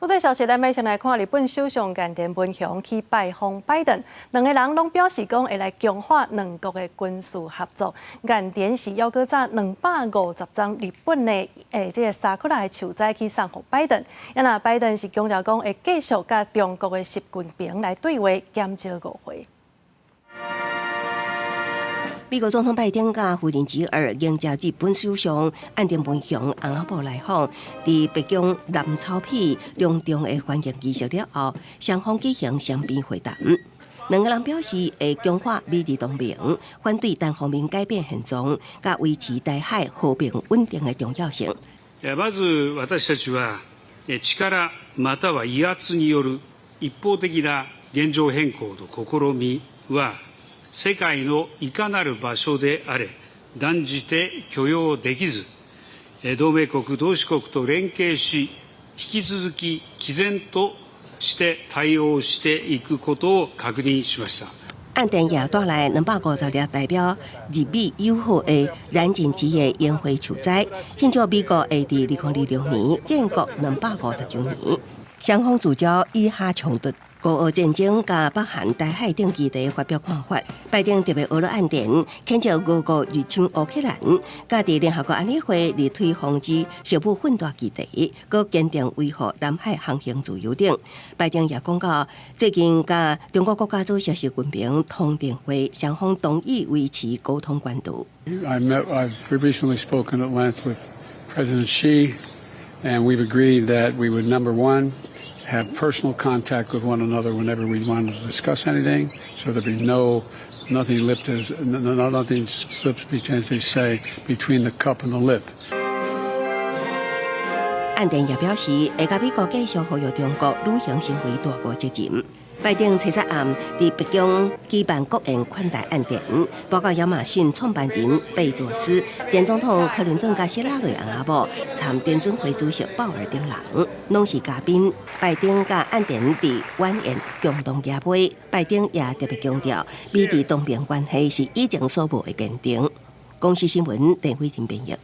國際消息，咱欲先來看日本首相岸田文雄去拜訪拜登，兩个人攏表示講會來強化兩國的軍事合作。岸田是猶閣紮250張日本的欸這个沙庫拉的樹栽去送予拜登，啊若拜登是強調講會繼續佮中國的習近平來對話，減少誤會。美國總統拜登佮夫人吉爾迎接日本首相岸田文雄翁仔某來訪，佇白宮藍草皮隆重的歡迎儀式了後，雙方舉行雙邊會談。兩个人表示會強化美日同盟，反對單方面改變現狀，佮維持台海和平穩定的重要性。まず私たちは力または威圧による一方的な現状変更の試みは世界のいかなる場所であれ、断じて許容できず、同盟国、同志国と連携し、引き続き毅然として対応していくことを確認しました。岸田也帶來250粒代表日美友好的藍靭紫的櫻花樹栽，慶祝美國會佇2026年建國250週年。雙方聚焦以哈衝突、烏俄戰爭佮北韓、台海等議題發表看法。拜登特別呵咾岸田，譴責俄國入侵烏克蘭，佮佇聯合國安理會力推防止核武混大議題，閣堅定維護南海航行自由等。拜登也講到，最近佮中國國家主席習近平通電話，雙方同意維持溝通管道。 I've recently spoken at length with President Xi, and we've agreed that we would, number one, have personal contact with one another whenever we wanted to discuss anything, so there'd be no nothing lipped as nothing slips between, as they say, between the cup and the lip. 岸田也表示，會佮美國繼續呼籲中國履行身為大國責任。拜登初三暗佇白宮舉辦國宴款待岸田，包括亞馬遜創辦人貝佐斯、前總統克林頓佮希拉蕊翁仔某、參聯準會主席鮑爾等人，攏是嘉賓。拜登佮岸田佇晚宴共同舉杯，拜登也特別強調，美日同盟關係是以前所無的堅定。公視新聞鄧慧婷編譯。